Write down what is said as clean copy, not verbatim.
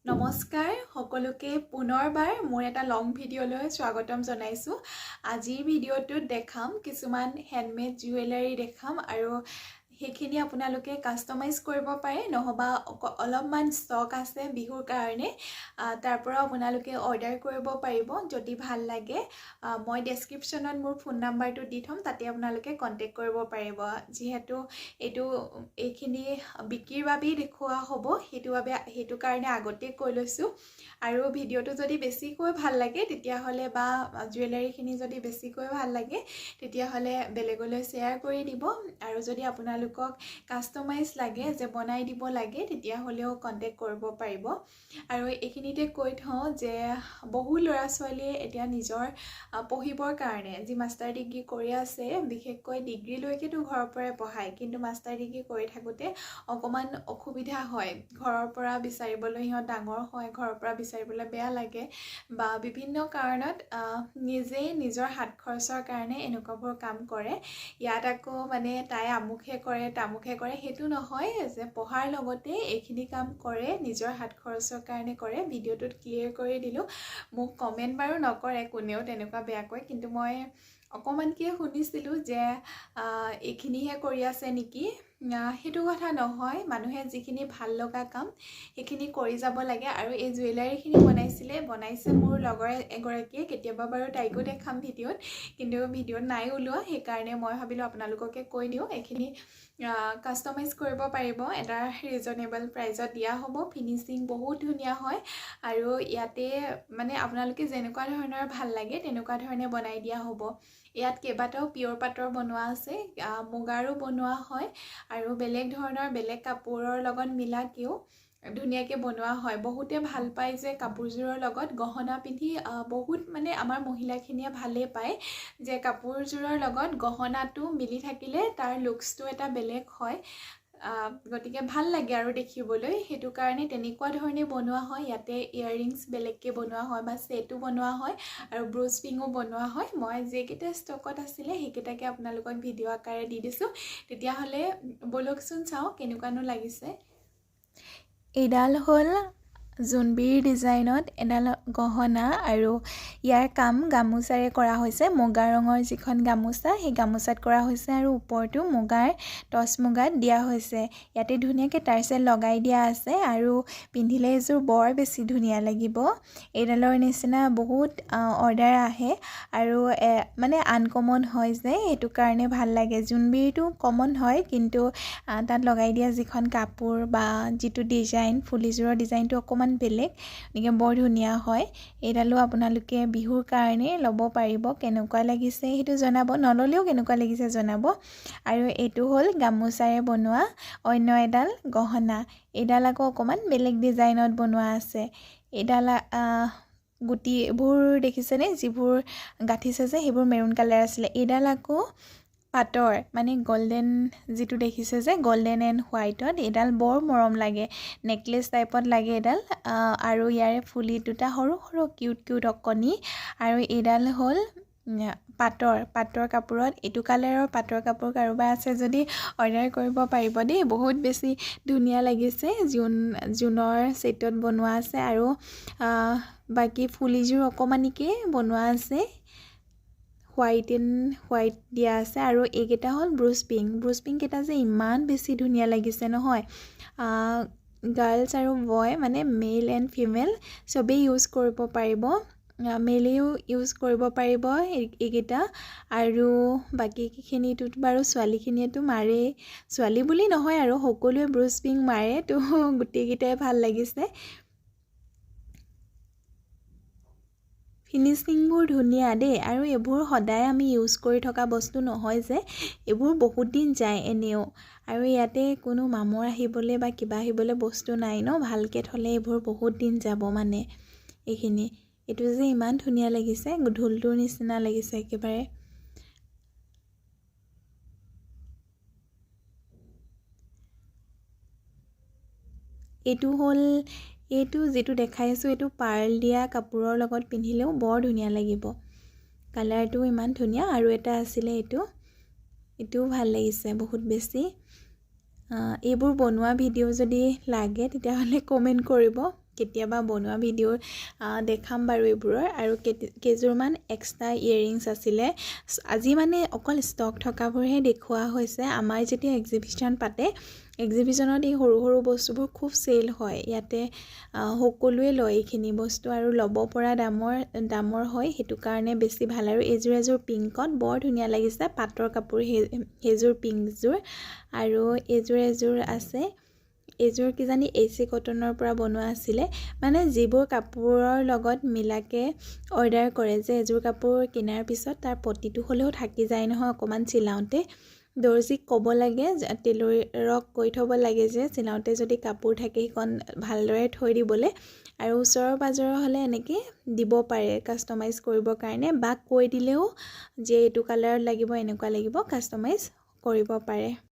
নমস্কাৰ সকলোকে, পুনৰবাৰ মোৰ এটা লং ভিডিঅ'লৈ স্বাগতম জনাইছোঁ। আজিৰ ভিডিঅ'টোত দেখাম কিছুমান হেণ্ডমেড জুৱেলাৰী দেখাম আৰু সেইখিনি আপোনালোকে কাষ্টমাইজ কৰিব পাৰে, নহ'বা অলপমান ষ্টক আছে বিহুৰ কাৰণে, তাৰ পৰাও আপোনালোকে অৰ্ডাৰ কৰিব পাৰিব যদি ভাল লাগে। মই ডেছক্ৰিপশ্যনত মোৰ ফোন নাম্বাৰটো দি থ'ম, তাতে আপোনালোকে কণ্টেক্ট কৰিব পাৰিব। যিহেতু এইখিনি বিক্ৰীৰ বাবেই দেখুওৱা হ'ব, সেইটো কাৰণে আগতেই কৈ লৈছোঁ। আৰু ভিডিঅ'টো যদি বেছিকৈ ভাল লাগে তেতিয়াহ'লে বা জুৱেলাৰীখিনি যদি বেছিকৈ ভাল লাগে তেতিয়াহ'লে বেলেগলৈ শ্বেয়াৰ কৰি দিব। আৰু যদি আপোনালোকক কাষ্টমাইজ লাগে যে বনাই দিব লাগে তেতিয়াহ'লেও কণ্টেক্ট কৰিব পাৰিব। আৰু এইখিনিতে কৈ থওঁ যে বহু ল'ৰা ছোৱালীয়ে এতিয়া নিজৰ পঢ়িবৰ কাৰণে যি মাষ্টাৰ ডিগ্ৰী কৰি আছে, বিশেষকৈ ডিগ্ৰীলৈকেতো ঘৰৰ পৰাই পঢ়ায়, কিন্তু মাষ্টাৰ ডিগ্ৰী কৰি থাকোঁতে অকণমান অসুবিধা হয়। ঘৰৰ পৰা বিচাৰিবলৈ সিহঁত ডাঙৰ হয়, ঘৰৰ পৰা বিচাৰিবলৈ বেয়া লাগে বা বিভিন্ন কাৰণত নিজেই নিজৰ হাত খৰচৰ কাৰণে এনেকুৱাবোৰ কাম কৰে। ইয়াত আকৌ মানে তাই আমুকহে কৰে তামুকহে কৰে সেইটো নহয়, যে পঢ়াৰ লগতে এইখিনি কাম কৰে, নিজৰ হাত খৰচৰ কাৰণে কৰে। ভিডিঅ'টোত ক্লিয়াৰ কৰি দিলোঁ। মোক কমেণ্ট বাৰু নকৰে কোনেও তেনেকুৱা বেয়াকৈ, কিন্তু মই অকণমানকৈ শুনিছিলোঁ যে এইখিনিহে কৰি আছে নেকি। সেইটো কথা নহয়, মানুহে যিখিনি ভাল লগা কাম সেইখিনি কৰি যাব লাগে। আৰু এই জুৱেলাৰীখিনি বনাইছে মোৰ লগৰ এগৰাকীয়ে, কেতিয়াবা বাৰু তাইকো দেখাম ভিডিঅ'ত, কিন্তু ভিডিঅ'ত নাই ওলোৱা, সেইকাৰণে মই ভাবিলোঁ আপোনালোককে কৈ দিওঁ। এইখিনি কাষ্টমাইজ কৰিব পাৰিব, এটা ৰিজনেবল প্ৰাইজত দিয়া হ'ব। ফিনিচিং বহুত ধুনীয়া হয় আৰু ইয়াতে মানে আপোনালোকে যেনেকুৱা ধৰণৰ ভাল লাগে তেনেকুৱা ধৰণে বনাই দিয়া হ'ব। ইয়াত কেইবাটাও পিয়ৰ পাটৰ বনোৱা আছে, মুগাৰো বনোৱা হয় আৰু বেলেগ ধৰণৰ বেলেগ কাপোৰৰ লগত মিলাকেও ধুনীয়াকৈ বনোৱা হয়। বহুতে ভাল পায় যে কাপোৰযোৰৰ লগত গহনা পিন্ধি, বহুত মানে আমাৰ মহিলাখিনিয়ে ভালেই পায় যে কাপোৰযোৰৰ লগত গহনাটো মিলি থাকিলে তাৰ লুকছটো এটা বেলেগ হয়, গতিকে ভাল লাগে আৰু দেখিবলৈ। সেইটো কাৰণে তেনেকুৱা ধৰণে বনোৱা হয়। ইয়াতে ইয়েৰিংছ বেলেগকৈ বনোৱা হয় বা ছেটো বনোৱা হয় আৰু ব্ৰুচ পিঙো বনোৱা হয়। মই যিকেইটা ষ্টকত আছিলে সেইকেইটাকে আপোনালোকক ভিডিঅ' আকাৰে দি দিছোঁ। তেতিয়াহ'লে ব'লকচোন চাওঁ কেনেকুৱানো লাগিছে। এইডাল হ'ল জোনবিৰি ডিজাইনত এডাল গহনা আৰু ইয়াৰ কাম গামোচাৰে কৰা হৈছে। মুগা ৰঙৰ যিখন গামোচা সেই গামোচাত কৰা হৈছে আৰু ওপৰটো মুগাৰ টচ মুগাত দিয়া হৈছে। ইয়াতে ধুনীয়াকৈ টাৰ্চেল লগাই দিয়া আছে আৰু পিন্ধিলে এযোৰ বৰ বেছি ধুনীয়া লাগিব। এইডালৰ নিচিনা বহুত অৰ্ডাৰ আহে আৰু মানে আনকমন হয় যে সেইটো কাৰণে ভাল লাগে। জোনবিৰিটো কমন হয়, কিন্তু তাত লগাই দিয়া যিখন কাপোৰ বা যিটো ডিজাইন, ফুলিযোৰৰ ডিজাইনটো অকণমান বেলেগ, গতিকে বৰ ধুনীয়া হয়। এইডালো আপোনালোকে বিহুৰ কাৰণে ল'ব পাৰিব। কেনেকুৱা লাগিছে সেইটো জনাব, নল'লেও কেনেকুৱা লাগিছে জনাব। আৰু এইটো হ'ল গামোচাৰে বনোৱা অন্য এডাল গহনা। এইডাল আকৌ অকণমান বেলেগ ডিজাইনত বনোৱা আছে। এইডাল গুটিবোৰ দেখিছেনে, যিবোৰ গাঁঠিছে যে সেইবোৰ মেৰুণ কালাৰ আছিলে। এইডাল আকৌ পাটৰ, মানে গল্ডেন যিটো দেখিছে যে গল্ডেন এণ্ড হোৱাইটত, এইডাল বৰ মৰম লাগে, নেকলেছ টাইপত লাগে এইডাল। আৰু ইয়াৰে ফুলি দুটা সৰু সৰু কিউট কিউট অকণি। আৰু এইডাল হ'ল পাটৰ কাপোৰত। এইটো কালাৰৰ পাটৰ কাপোৰ কাৰোবাৰ আছে যদি অৰ্ডাৰ কৰিব পাৰিব দেই, বহুত বেছি ধুনীয়া লাগিছে। জোনৰ ছেটত বনোৱা আছে আৰু বাকী ফুলিযোৰ অকণমানিকৈ বনোৱা আছে, হোৱাইট এণ্ড হোৱাইট দিয়া আছে। আৰু এইকেইটা হ'ল ব্ৰুচ পিং। ব্ৰুচ পিংকেইটা যে ইমান বেছি ধুনীয়া লাগিছে নহয়। গাৰ্লছ আৰু বয় মানে মেল এণ্ড ফিমেল চবেই ইউজ কৰিব পাৰিব, মেলেও ইউজ কৰিব পাৰিব এইকেইটা। আৰু বাকীখিনিতো বাৰু ছোৱালীখিনিয়েতো মাৰেই, ছোৱালী বুলি নহয় আৰু সকলোৱে ব্ৰুচ পিং মাৰে, তো গোটেইকেইটাই ভাল লাগিছে। ফিনিচিংবোৰ ধুনীয়া দেই। আৰু এইবোৰ সদায় আমি ইউজ কৰি থকা বস্তু নহয় যে, এইবোৰ বহুত দিন যায় এনেও। আৰু ইয়াতে কোনো মামৰ আহিবলৈ বা কিবা আহিবলৈ বস্তু নাই ন, ভালকৈ থ'লে এইবোৰ বহুত দিন যাব মানে এইখিনি। এইটো যে ইমান ধুনীয়া লাগিছে, ঢোলটোৰ নিচিনা লাগিছে একেবাৰে। এইটো যিটো দেখাই আছোঁ এইটো পাৰ্ল দিয়া কাপোৰৰ লগত পিন্ধিলেও বৰ ধুনীয়া লাগিব। কালাৰটো ইমান ধুনীয়া। আৰু এটা আছিলে এইটো, এইটোও ভাল লাগিছে বহুত বেছি। এইবোৰ বনোৱা ভিডিঅ' যদি লাগে তেতিয়াহ'লে কমেণ্ট কৰিব, কেতিয়াবা বনোৱা ভিডিঅ' দেখাম বাৰু এইবোৰৰ। আৰু কেইযোৰমান এক্সট্ৰা ইয়েৰিংছ আছিলে। আজি মানে অকল ষ্টক থকাবোৰহে দেখুওৱা হৈছে। আমাৰ যেতিয়া এক্সিবিশ্যন পাতে, এক্সিবিশ্যনত এই সৰু সৰু বস্তুবোৰ খুব চেল হয়। ইয়াতে সকলোৱে লয় এইখিনি বস্তু আৰু ল'ব পৰা দামৰ দামৰ হয়, সেইটো কাৰণে বেছি ভাল। আৰু এইযোৰ এযোৰ পিংকত বৰ ধুনীয়া লাগিছে, পাটৰ কাপোৰ সেইযোৰ পিংকযোৰ। আৰু এইযোৰ এযোৰ আছে, এইযোৰ কিজানি এ চি কটনৰ পৰা বনোৱা আছিলে। মানে যিবোৰ কাপোৰৰ লগত মিলাকৈ অৰ্ডাৰ কৰে যে এযোৰ কাপোৰ কিনাৰ পিছত তাৰ পতিটো হ'লেও থাকি যায় নহয় অকণমান, চিলাওঁতে দৰ্জীক ক'ব লাগে, টেইলৰক কৈ থ'ব লাগে যে চিলাওঁতে যদি কাপোৰ থাকে সেইকণ ভালদৰে থৈ দিবলৈ। আৰু ওচৰৰ পাজৰৰ হ'লে এনেকৈ দিব পাৰে কাষ্টমাইজ কৰিবৰ কাৰণে, বা কৈ দিলেও যে এইটো কালাৰত লাগিব, এনেকুৱা লাগিব, কাষ্টমাইজ কৰিব পাৰে।